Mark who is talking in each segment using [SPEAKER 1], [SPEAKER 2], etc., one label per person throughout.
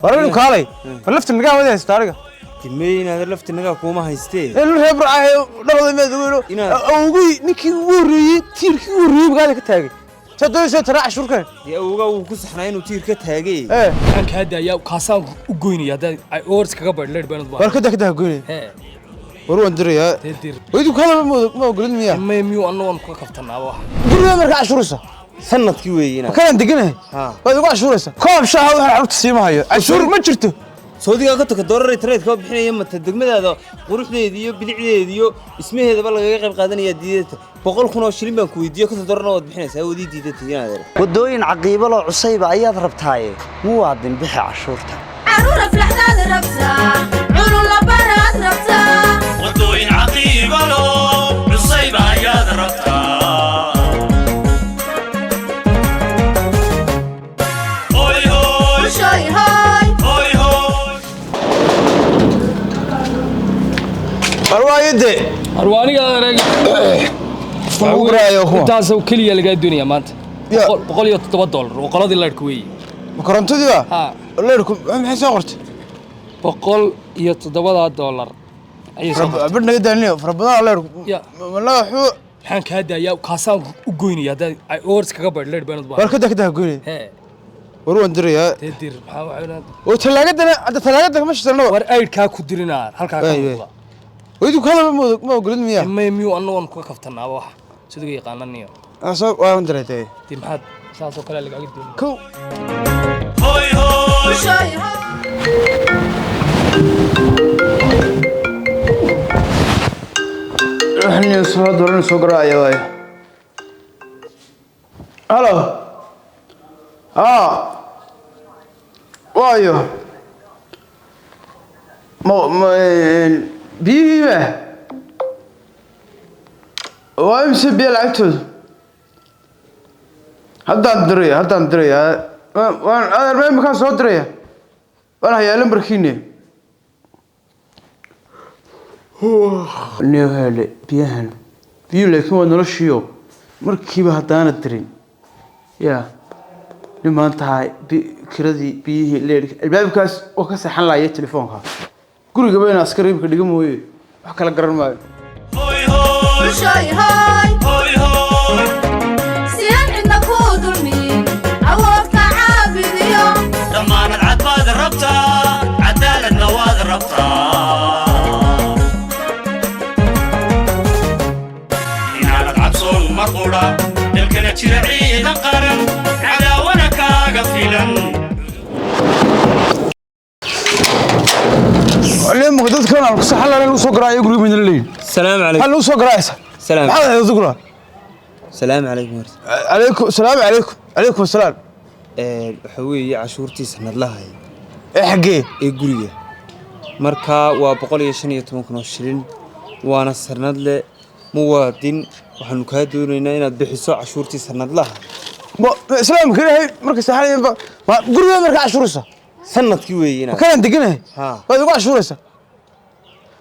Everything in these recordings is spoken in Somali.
[SPEAKER 1] Warinu kaalay, ma lafta nagaa wada haysta aniga?
[SPEAKER 2] Dimey inaad lafti nagaa kuuma haystee.
[SPEAKER 1] Nin reer Burcaahe dhalada meed weyno. Awogay ninkii ugu horreeyey, tiirkii ugu horreeyey magaalada ka taagay. Saa doonaysaa tara cashuurkan.
[SPEAKER 2] Dee awowgaa wuu ku saxnaa inuu tiir ka taagay.
[SPEAKER 1] Ee.
[SPEAKER 3] Maxaan kaa daayaa? Kaasaan u goynaya haddaa ay oors kaga baydh leer beenad baa.
[SPEAKER 1] War kada kada goynay.
[SPEAKER 3] Hee.
[SPEAKER 1] War waan dirayaa.
[SPEAKER 3] Dee dir.
[SPEAKER 1] Waydu kala ma ogolid miya?
[SPEAKER 3] May miyuu anna waan ku kaftanaaba wax.
[SPEAKER 1] Guriga marka cashuuraysa.
[SPEAKER 2] Sanadkii weeye inaad.
[SPEAKER 1] Kalaan deganahay.
[SPEAKER 2] Ha.
[SPEAKER 1] Waad igu cashuuraysa. Koob shaaha waxaan carruurta siima hayo. Cashuur ma jirto.
[SPEAKER 2] Sacuudigaa ka toka doolar internet ka bixinaya mata degmadaada quruxdeeda iyo bilicdeeda iyo dhismaheedaba lagaga qayb qaadanaya diidata 100,000 oo shilin baan ku weydiiyo konton doolarna waad bixinaysaa wadii diidata inaad ere.
[SPEAKER 4] Waddooyin caqiibaloo cusayba ayaad rabtaaye, muwaadin bixi cashuurta.
[SPEAKER 5] Caruur aflaxdaad rabtaa, culun labaraad rabtaa.
[SPEAKER 6] Wadooyin caqiibalo cusayba ayaad rabtaa. Hoy hoy.
[SPEAKER 5] Bushoy hoy.
[SPEAKER 6] Hoy hoy.
[SPEAKER 1] War waayo dee.
[SPEAKER 3] Arwa aniga adeeg.
[SPEAKER 1] Ugu garaayo kuwa.
[SPEAKER 3] Intaas oo keliya lagaa doonaya maanta.
[SPEAKER 1] Ya.
[SPEAKER 3] $107 oo qoladii leerhka weeye.
[SPEAKER 1] Ma korontadii ba?
[SPEAKER 3] Ha.
[SPEAKER 1] Leerku maxay soo qortay?
[SPEAKER 3] $107 ayay soo qortay.
[SPEAKER 1] Bir naga daalinayo fara badan leerku.
[SPEAKER 3] Ya.
[SPEAKER 1] Ma laga xuu.
[SPEAKER 3] Maxaan kaa daayaa? Kaasaan u goynaya haddaa ay oors kaga baydh leer beenad baa.
[SPEAKER 1] War kada kada goynay.
[SPEAKER 3] Hee.
[SPEAKER 1] War waan dirayaa.
[SPEAKER 3] Dee dir, maxaa waxay
[SPEAKER 1] Oo talaagadana hadda talaagada kama shaqeyno.
[SPEAKER 3] War aydhkaa ku dirinaa halkaa ka
[SPEAKER 1] Waay, waay.
[SPEAKER 3] muuqda.
[SPEAKER 1] Waydu kala ma ogolid miya?
[SPEAKER 3] May miyuu anna waan ku kaftanaaba wax siduu yaqaananiyo.
[SPEAKER 1] Soo waan diray dee.
[SPEAKER 3] Dee maxaad saasoo kale lagaaga doonaya?
[SPEAKER 1] Kow.
[SPEAKER 6] Hoy hoy.
[SPEAKER 5] Bushoy hoy.
[SPEAKER 1] Waxaan soo dooran soo garaacaya waayo. Halo. Ah. Waayo. Ma biyihii ba? Waa imse biyo lacagtoodu? Haddaan diraya, haddaan diraya. Waan adeer ma iminkaan soo diraya. Waan hayaa lambarkiine. Niyo hele biyahan. Biyo laakiin waa noloshiyo. Markiiba haddaanad dirin. Yaa. Nin maanta tahay kiradii biyihii leerka albaabkaas oo ka seexan laaya telefoonka. Guriga bayna askari imika dhiga mooye. Wax kala garan maayo.
[SPEAKER 6] Hoy hoy.
[SPEAKER 5] Bushoy hoy.
[SPEAKER 6] Hoy hoy.
[SPEAKER 5] Si aan cidna kuu dulmin, awoodka caabidiyo.
[SPEAKER 6] Dhammaanad cad baad rabtaa, cadaaladna waad rabtaa. Inaanad cabsoon mar qudha dalkana jira ciidan qaran cadaawana kaaga filan.
[SPEAKER 1] Leemka dadkan aan ku saxan lahayn lagu soo garaayo guriga midna leeyin.
[SPEAKER 2] Salaam
[SPEAKER 1] Maxaa
[SPEAKER 2] calaykum.
[SPEAKER 1] lagu soo garaacaysa?
[SPEAKER 2] Salaam.
[SPEAKER 1] Maxaa ahayd adiguna?
[SPEAKER 2] Salaam calaykum horta.
[SPEAKER 1] Calaykum salaam calaykum. Calaykum salaam.
[SPEAKER 2] Ee waxa weeye cashuurtii sanadlaha
[SPEAKER 1] Ee xaggee?
[SPEAKER 2] ee guriga. Marka waa 115,000 oo shilin waana sanadle muwaadin waxaanu kaa doonaynaa inaad bixiso cashuurtii sanadlaha.
[SPEAKER 1] Ma islaamka ilaahay marka saxanayeen ba ma guriga marka cashuuraysa?
[SPEAKER 2] Sanadkii weeye inaad.
[SPEAKER 1] Kalaan deganahay.
[SPEAKER 2] Ha.
[SPEAKER 1] Waad igu cashuuraysa.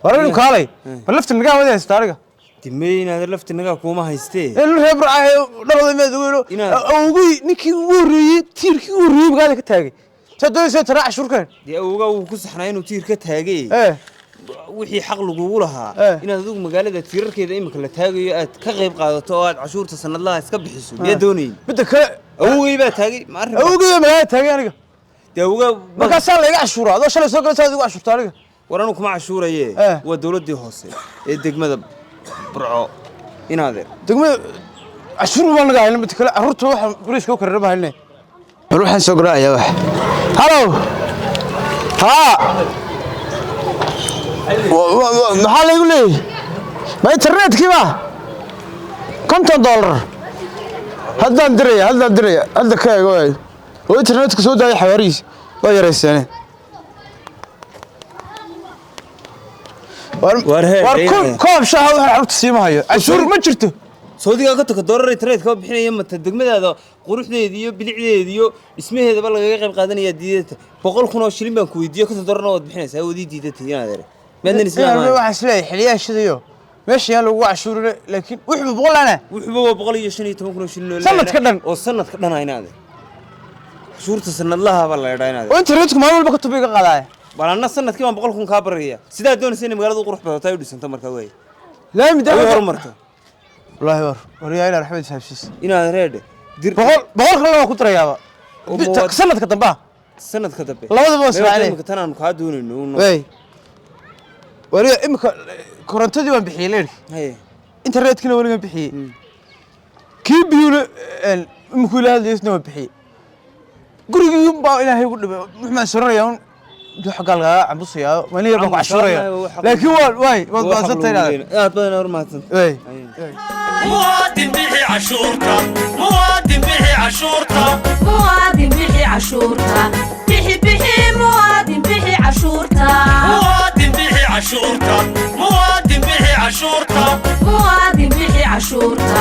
[SPEAKER 1] Warinu kaalay, ma lafta nagaa wada haysta aniga?
[SPEAKER 2] Dimey inaad lafti nagaa kuuma haystee.
[SPEAKER 1] Nin reer Burcaahe dhalada meed weyno. Awogay ninkii ugu horreeyey, tiirkii ugu horreeyey magaalada ka taagay. Saa doonaysaa tara cashuurkan.
[SPEAKER 2] Dee awowgaa wuu ku saxnaa inuu tiir ka taagay.
[SPEAKER 1] Ee.
[SPEAKER 2] Wixii xaq lagugu lahaa
[SPEAKER 1] Eh.
[SPEAKER 2] inaad adigu magaalada tiirarkeeda imika la taagayo aad ka qayb qaadato oo aad cashuurta sanadlaha iska bixiso miyaa doonayn?
[SPEAKER 1] Midda kale
[SPEAKER 2] Awowgay baa taagay ma arrin baa?
[SPEAKER 1] Awogay baa magaalada taagay aniga.
[SPEAKER 2] Dee awowgaa
[SPEAKER 1] Markaasaa layga cashuuraa adoo shalay soo galay saad igu cashuurta aniga.
[SPEAKER 2] War anu kuma cashuuraye.
[SPEAKER 1] Eh.
[SPEAKER 2] Waa dowladdii hoose ee degmada Burco inaadeer.
[SPEAKER 1] Degmada cashuur baan naga hayna midda kale carruurta waxaan bariiska u karina baan haynay. Bal waxaan soo garaacaya wax. Halo. Haa. Maxaa laygu leeyahay? Ma internetkii ba? $50. Haddaan diraya, haddaan diraya, hadda ka eego waayo. Oo internetka soo daaya xawaarihiisa. Waa yarayseene.
[SPEAKER 2] War hee,
[SPEAKER 1] War
[SPEAKER 2] hee.
[SPEAKER 1] koob shaaha waxaan carruurta siima hayo. Cashuur ma jirto.
[SPEAKER 2] Sacuudigaa ka toka doolar internet ka bixinaya mata degmadaada quruxdeeda iyo bilicdeeda iyo dhismaheedaba lagaga qayb qaadanaya diidata 100,000 oo shilin baan ku weydiiyo konton doolarna waad bixinaysaa wadii diidata inaad ere miyaadnan islaam ahayn?
[SPEAKER 1] Waxaan isleeyahay xiliyaha shidayo. Meesha yaan lagu cashuurin laakiin wuxuu boqol ana.
[SPEAKER 2] Wuxuuba waa 115,000 oo shilin oo
[SPEAKER 1] Sanadka dhan.
[SPEAKER 2] Oo sanadka dhan ah inaad ere. Cashuurta sanadlaha baa la idhaa inaad.
[SPEAKER 1] Oo internetku maalin walba ka tubi iga qaadaaya.
[SPEAKER 2] Bal anna sanadkii baan 100,000 kaa baraya. Sidaa doonaysa inay magaaladu u qurux badato ay u dhisanto markaa wey.
[SPEAKER 1] Laami
[SPEAKER 2] Ay u horumarto.
[SPEAKER 1] Wallaahi war waryaa ilaa raxmed saabsiis.
[SPEAKER 2] Inaad reedhe dir.
[SPEAKER 1] 100 100 kalena waan ku darayaaba.
[SPEAKER 2] Oo mawaad-
[SPEAKER 1] Sanadka dambe ah.
[SPEAKER 2] Sanadka dambe.
[SPEAKER 1] Labadaba waa israacinaya.
[SPEAKER 2] Imika tan aanu kaa doonayno
[SPEAKER 1] Wey, wariya, imika korontadii waan bixiyey, leerkii,
[SPEAKER 2] haye,
[SPEAKER 1] internetkina weligan bixiyey, kii biyuuna imikuu ila hadlaysna waan bixiyey. Gurigii baa ilaahay ugu dhibay. Wuxuu soranaya un xaggaa lagaaga cambusayaa, maalin yar baan ku cashuuraya, laakiin waa waay waad baasantay inaad
[SPEAKER 2] Aad badan hor mahadsan.
[SPEAKER 1] Wey.
[SPEAKER 6] Muwaadin bixi cashuurta, muwaadin bixi cashuurta.
[SPEAKER 5] Muwaadin bixi cashuurta, bixi bixi, muwaadin bixi cashuurta.
[SPEAKER 6] Muwaadin bixi cashuurta, muwaadin bixi cashuurta.
[SPEAKER 5] Muwaadin bixi cashuurta,